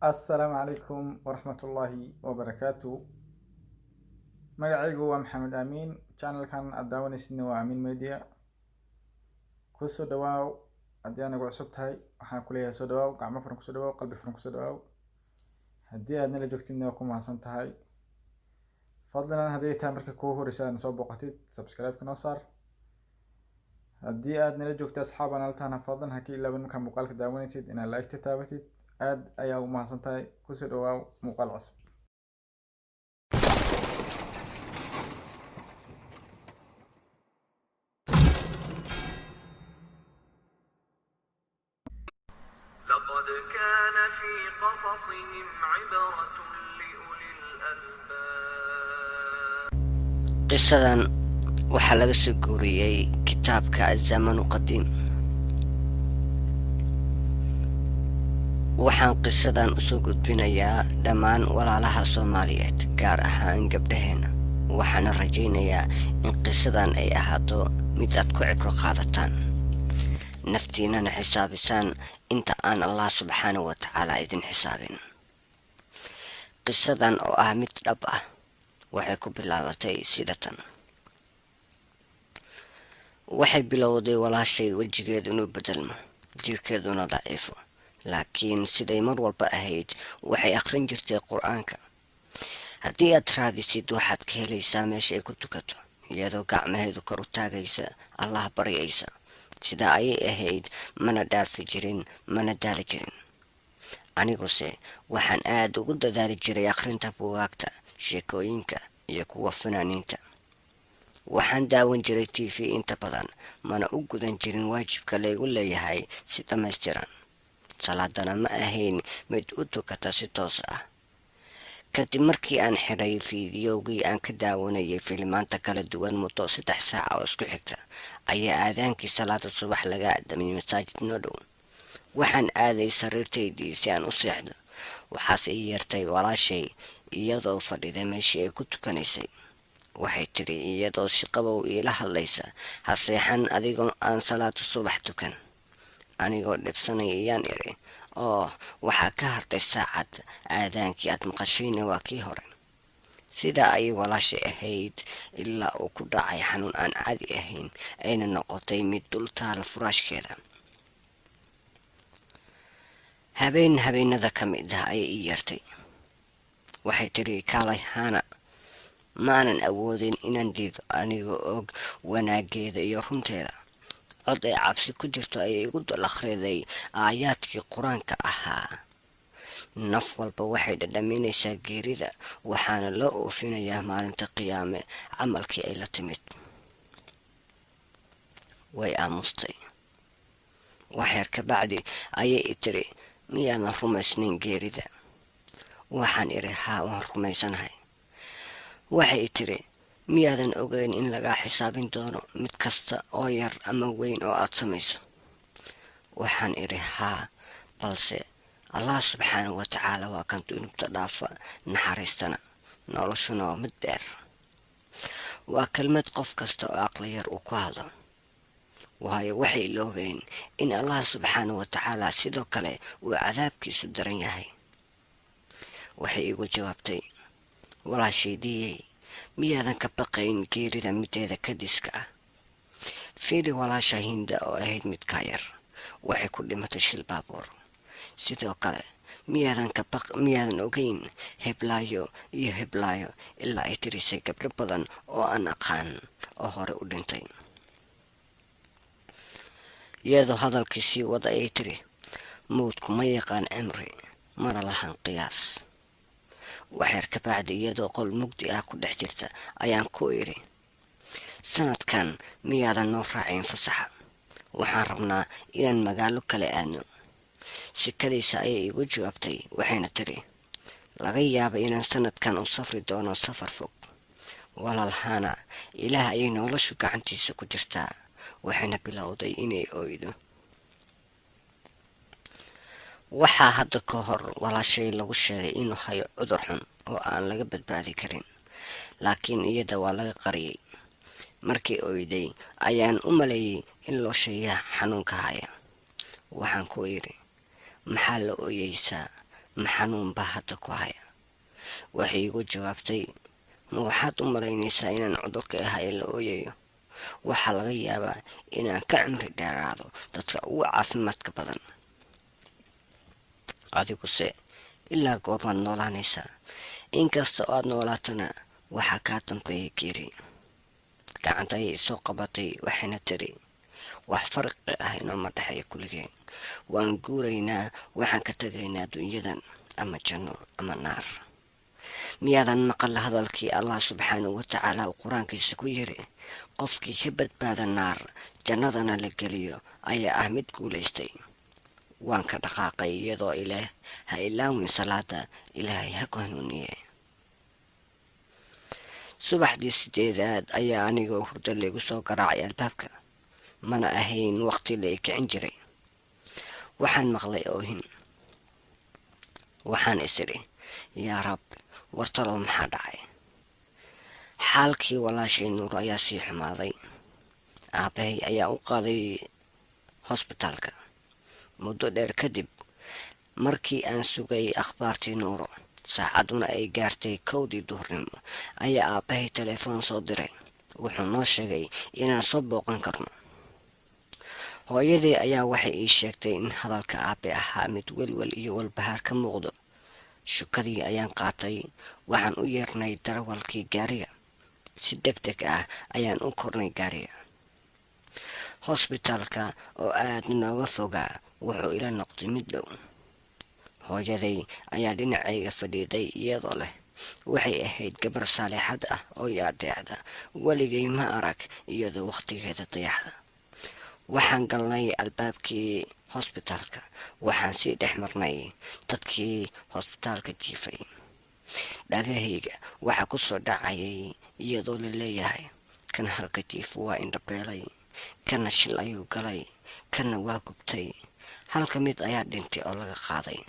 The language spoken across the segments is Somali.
Assalaamu calaykum waraxmatullaahi wabarakaatu. Magacaygu waa Maxamed Amiin. Channelkan aad daawanaysidna waa Amiin Media. Kusoo dhawaaw haddii aad nagu cusub tahay. Waxaan ku leeyahay soo dhawaaw, gacmo furan kusoo dhawaaw, qalbi furan kusoo dhawaaw. Haddii aad nala joogtidna, waa ku mahadsan tahay. Fadlan, haddii tahay marka kugu horeysa aad soo booqatid, subscribe-ka noo saar. Haddii aad nala joogto, asxaab aan altahana, fadlan ha ka ilaawin markaa muuqaalka daawanaysid inaad like taabatid. Aad ayaa ugu mahadsan tahay. Kusoo dhawaaw muuqaal cusub. لقد كان في قصصهم عبرة لأولي الألباب. Qisadan waxaa laga soo guuriyey kitaabka Azamanu Qadiim. Waxaan qisadan usoo gudbinayaa dhammaan walaalaha Soomaaliyeed, gaar ahaan gabdhaheenna. Waxaana rajaynayaa in qisadan ay ahaato mid aad ku cibro qaadataan, naftiinana xisaabisaan inta aan Allah subxaanahu wa tacaala idin xisaabin. Qisadan oo ah mid dhab ah waxay ku bilaabatay sida tan. Waxay bilowday walaashay wejigeedu inuu bedelmo, jirkeeduna daciifo, laakiin siday mar walba ahayd waxay akhrin jirtay Qur-aanka. Haddii aad raadisid, waxaad ka helaysaa meesha ay ku tukato, iyadoo gacmaheedu kor u taagaysa, Allah baryaysa. Sidaa ayay ahayd, mana dhaafi jirin, mana daali jirin. Aniguse waxaan aada ugu dadaali jiray akhrinta buugaagta, sheekooyinka iyo kuwa fanaaniinta. Waxaan daawan jiray TV inta badan, mana u gudan jirin waajibka laygu leeyahay si dhammaystiran. Salaadana ma ahayn mid u tukata si toos ah. Kadib markii aan xidhay fiidiyowgii aan ka daawanayay filimaanta kala duwan muddo 3 saaca oo isku xigta, ayaa aadaankii salaada subax laga adamay masaajid noo dhow. Waxaan aaday sariirtaydii si aan u seexdo. Waxaase ii yeertay walaashay iyadoo fadhida meeshii ay ku tukanaysay. Waxay tidhi iyadoo si qabow iila hadlaysa, "Ha seexan adigoo aan salaada subax tukan." Anigoo dhibsanaya ayaan idhi, "Oo waxaa ka hartay saacad, aadaankii aad maqashayna waa kii hore." Sidaa ayay walaashay ahayd ilaa uu ku dhacay xanuun aan caadi ahayn, ayna noqotay mid dul taala furaashkeeda. Habeen habeenada ka mid ah ayay ii yeertay. Waxay tidhi, "Kaalay, Haana." Maanan awoodin inaan diido, anigoo og wanaageeda iyo runteeda. Cod ay cabsi ku jirto ayay igu dul akhriday aayaadkii Qur-aanka ahaa: "Naf walba waxay dhadhaminaysaa geerida, waxaana loo oofinayaa maalinta Qiyaame camalkii ay la timid." Way aamustay. Waxyar ka bacdi ayay i tiri, "Miyaadan rumaysnayn geerida?" Waxaan idhi, "Haa, waan rumaysanahay." Waxay i tiri, "Miyaadan ogeyn in lagaa xisaabin doono mid kasta oo yar ama weyn oo aad samayso?" Waxaan idhi, "Haa, balse Allah subxaanahu wa tacaala waa kan dunuubta dhaafa, naxariistana, noloshuna waa mid dheer." Waa kelmad qof kasta oo aqli yar uu ku hadlo, waayo waxay iloobeen in Allah subxaanahu wa tacaala sidoo kale uu cadaabkiisu daran yahay. Waxay igu jawaabtay, "Walaashaydiyey, miyaadan ka baqayn geerida mideeda kadiska ah? Fiiri walaasha Hinda oo ahayd mid kaa yar, waxay ku dhimatay shil baabuur. Sidoo kale miyaadan ogeyn heblaayo iyo heblaayo?" Ilaa ay tirisay gabdho badan oo aan aqaan oo hore u dhintay. Iyadoo hadalkii sii wada ayay tiri, "Mawdku ma yaqaan cimri, mana lahan qiyaas." Waxyar ka bacdi, iyadoo qol mugdi ah ku dhex jirta, ayaan ku idhi, "Sanadkan miyaadan noo raacin fasaxa? Waxaan rabnaa inaan magaalo kale aadno." Sikadiisa ayay iigu jawaabtay, waxayna tiri, "Laga yaaba inaan sanadkan u safri doono safar fog, walaal Hana. Ilaah ayay noloshu gacantiisa ku jirtaa." Waxayna bilowday inay oydo. Waxaa hadda ka hor walaashay lagu sheegay inuu hayo cudur xun oo aan laga badbaadi karin, laakiin iyada waa laga qariyey. Markii oyday ayaan u maleeyey in loo sheegaa xanuunka haya. Waxaan ku idhi, "Maxaa la ooyeysaa?" Ma xanuun baa hadda ku haya? Waxay igu jawaabtay, ma waxaad u malaynaysaa inaan cudurka ahay la ooyayo? Waxaa laga yaabaa inaan ka cimri dheeraado dadka ugu caafimaadka badan. Adiguse ilaa goormaad noolaanaysaa? Inkasta oo aad noolaatana waxaa kaa dambeeya geeri. Gacanta ayay isoo qabatay, waxayna tiri, wax farqi ah inooma dhexeeyo kulligeen. Waan guuraynaa, waxaan ka tegaynaa adduunyadan, ama janno ama naar. Miyaadan maqal hadalkii Allah subxaanahu watacaala uu qur-aankiisa ku yiri, qofkii ka badbaada naar jannadana la geliyo ayaa ah mid guulaystay? Waan ka dhaqaaqay iyadoo ilaah ha ilaawin salaada, Ilaahay ha ku hanuuniye. Subaxdii 8aad ayaa anigoo hurda laygu soo garaacay albaabka. Mana ahayn waqti la i kicin jiray. Waxaan maqlay oohin. Waxaan isiri, yaa Rab, wartalow maxaa dhacay? Xaalkii walaashay Nuur ayaa sii xumaaday. Aabbahay ayaa u qaaday hosbitaalka. Muddo dheer kadib markii aan sugay akhbaartii Nuuro, saacadduna ay gaartay 1dii duhurnimo, ayaa aabbahay telefoon soo diray. Wuxuu noo sheegay inaan soo booqan karno. Hooyadii ayaa waxay ii sheegtay in hadalka aabe ahaa mid welwel iyo walbahaar ka muuqdo. Shukadii ayaan qaatay, waxaan u yeernay darawalkii gaariga. Si deg deg ah ayaan u kornay gaariga. Hosbitaalka oo aad nooga fogaa wuxuu ila noqday mid dhow. Hooyaday ayaa dhinacayga fadhiiday iyadoo leh, waxay ahayd gabar saalixad ah oo i adeecda, weligay ma arag iyadoo wakhtigeeda dayaxda. Waxaan galnay albaabkii hosbitaalka, waxaan sii dhex marnay dadkii hosbitaalka jiifay. Dhagahayga waxaa ku soo dhacayay iyadoo la leeyahay, kan halka jiifa waa indhabeelay, kana shil ayuu galay, kana waa gubtay, halka mid ayaa dhintay oo laga qaaday.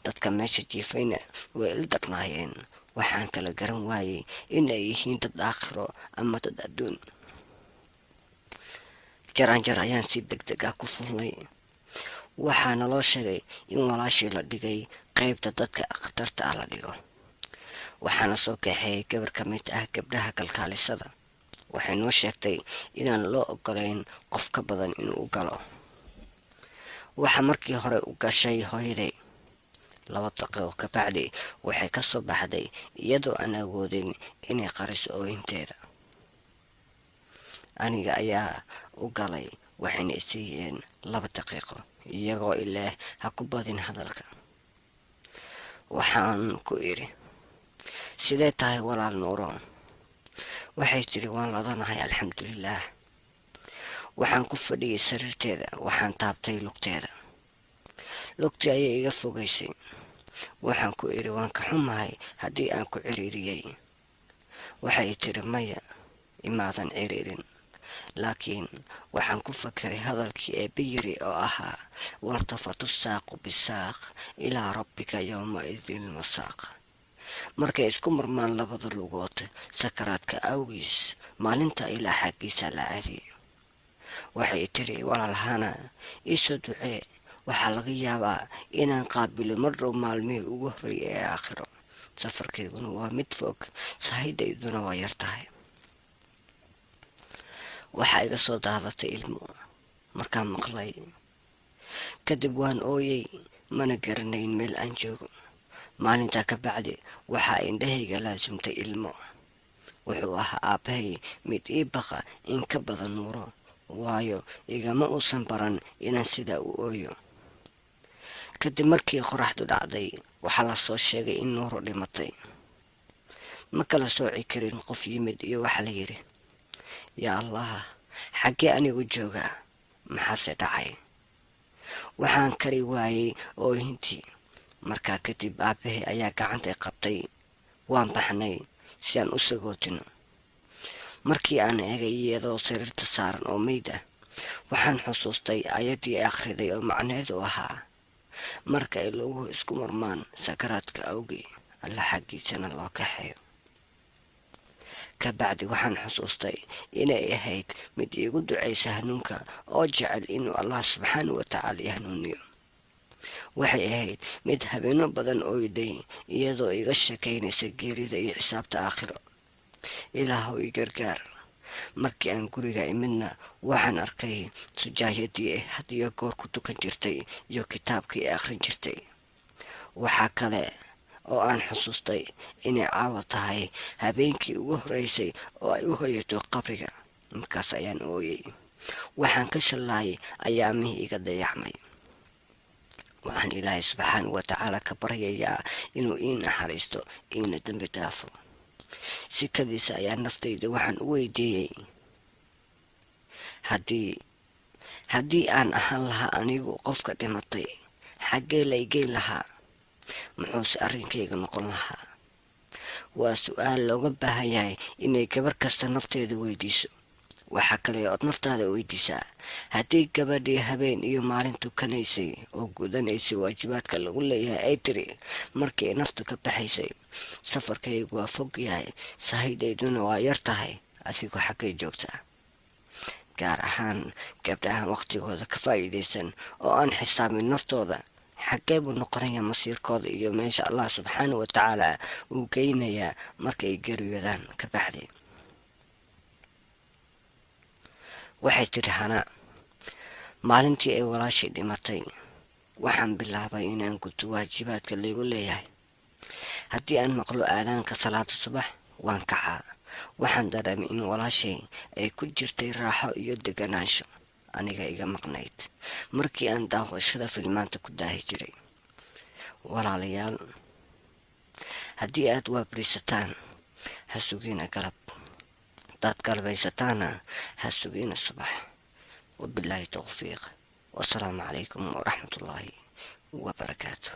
Dadka meesha jiifayna way il darnaayeen. Waxaan kala garan waayey in ay yihiin dad aakhiro ama dad adduun. Jaraanjar ayaan si deg deg ah ku fulnay. Waxaa naloo sheegay in walaashii la dhigay qaybta dadka khatarta ah la dhigo. Waxaana soo kaxeeyay gabar ka mid ah gabdhaha kalkaalisada. Waxay noo sheegtay inaan loo ogolayn qof ka badan inuu galo. Waxaa markii hore u gashay hooyaday. 2 daqiiqo ka bacdi waxay ka soo baxday iyadoo aan awoodin inay qariso oohinteeda. Aniga ayaa u galay, waxayna isiiyeen 2 daqiiqo iyagoo ilaah ha ku badin hadalka. Waxaan ku idhi, sidee tahay walaal Nuuro? Waxay tiri, waan ladanahay alxamdulilaah. Waxaan ku fadhiyay sariirteeda, waxaan taabtay lugteeda. Lugtii ayay iga fogaysay. Waxaan ku idhi, waan ka xumahay haddii aan ku ciriiriyey. Waxay tiri, maya, imaadan ciriirin. Laakiin waxaan ku fakiray hadalkii eebbe yiri oo ahaa, waltafatu saaqu bisaaq ilaa rabbika yawma idin masaaq. Markay isku marmaan labada lugood sakaraadka awgiis, maalinta ilaa xaggiisa la aadi. Waxay tiri, walaalhana ii soo ducee, waxaa laga yaabaa inaan qaabilo mar dhow maalmihii ugu horreeyay ee aakhiro. Safarkayguna waa mid fog, sahidayduna waa yar tahay. Waxaa iga soo daadatay ilmo markaan maqlay. Kadib waan ooyey, mana garanayn meel aan joogo. Maalintaa ka bacdi waxaa indhahayga laasimtay ilmo. Wuxuu ahaa aabbahay mid ii baqa in ka badan Nuuro, waayo igama uusan baran inaan sidaa u ooyo. Kadib markii qoraxdu dhacday, waxaa la soo sheegay in Nuuro dhimatay. Ma kala sooci karin qof yimid iyo waxa la yidhi. Yaa Allah, xaggee anigu joogaa? Maxaase dhacay? Waxaan kari waayey oohintii. Markaa kadib aabbahay ayaa gacantay qabtay. Waan baxnay si aan u sagootino. Markii aan eegay iyadoo sariirta saaran oo meyd ah, waxaan xusuustay ayaddii akhriday oo macneedu ahaa, marka ay luguhu isku marmaan sakaraadka awgii, alla xaggiisana loo kaxeeyo. Ka bacdi waxaan xusuustay inay ahayd mid iigu ducaysa hanuunka oo jecel inuu Allah subxaanahu wa tacaala i hanuuniyo. Waxay ahayd mid habeeno badan oyday, iyadoo iga sheekaynaysa geerida iyo xisaabta aakhiro. Ilaahow i gargaar. Markii aan guriga imidna, waxaan arkay sujaayadii ay had iyo goor ku tukan jirtay iyo kitaabkii ay akhrin jirtay. Waxaa kale oo aan xusuustay inay caawa tahay habeenkii ugu horreysay oo ay u hoyato qabriga. Markaas ayaan ooyey. Waxaan ka shallaayay ayaamihii iga dayacmay. Waxaan Ilaahay subxaana wa tacaala ka baryayaa inuu ii naxariisto, iina dembi dhaafo. Sikadiisa ayaa naftayda waxaan u weydiiyey, haddii aan ahaan lahaa anigu qofka dhimatay, xaggee la igeyn lahaa? Muxuuse arrinkayga noqon lahaa? Waa su-aal looga baahan yahay inay gabar kasta nafteeda weydiiso. Waxaa kale ood naftaada weydiisaa, haddii gabadhii habeen iyo maalin tukanaysay oo gudanaysay waajibaadka lagu leeyahay ay tiri markii ay naftu ka baxaysay, "Safarkaygu waa fog yahay, sahaydayduna waa yar tahay," adigoo xaggay joogtaa? Gaar ahaan gabdhahan waqtigooda ka faa'iidaysan oo aan xisaabin naftooda, xaggee buu noqonayaa masiirkooda iyo meesha Allah subxaana wa tacaala uu geynayaa markay geeriyoodaan ka baxday? Waxay tiri Hana, maalintii ay walaashay dhimatay, waxaan bilaabay inaan guto waajibaadka laygu leeyahay. Haddii aan maqlo aadaanka salaada subax, waan kacaa. Waxaan dareemay in walaashay ay ku jirtay raaxo iyo deganaansho aniga iga maqnayd markii aan daawashada filmaanta ku daahi jiray. Walaalayaal, haddii aad waabariisataan, ha sugiina galab. Haddaad galabaysataana, ha sugiina subax. Wabilaahi towfiiq, wasalaamu calaykum waraxmatullaahi wabarakaatu.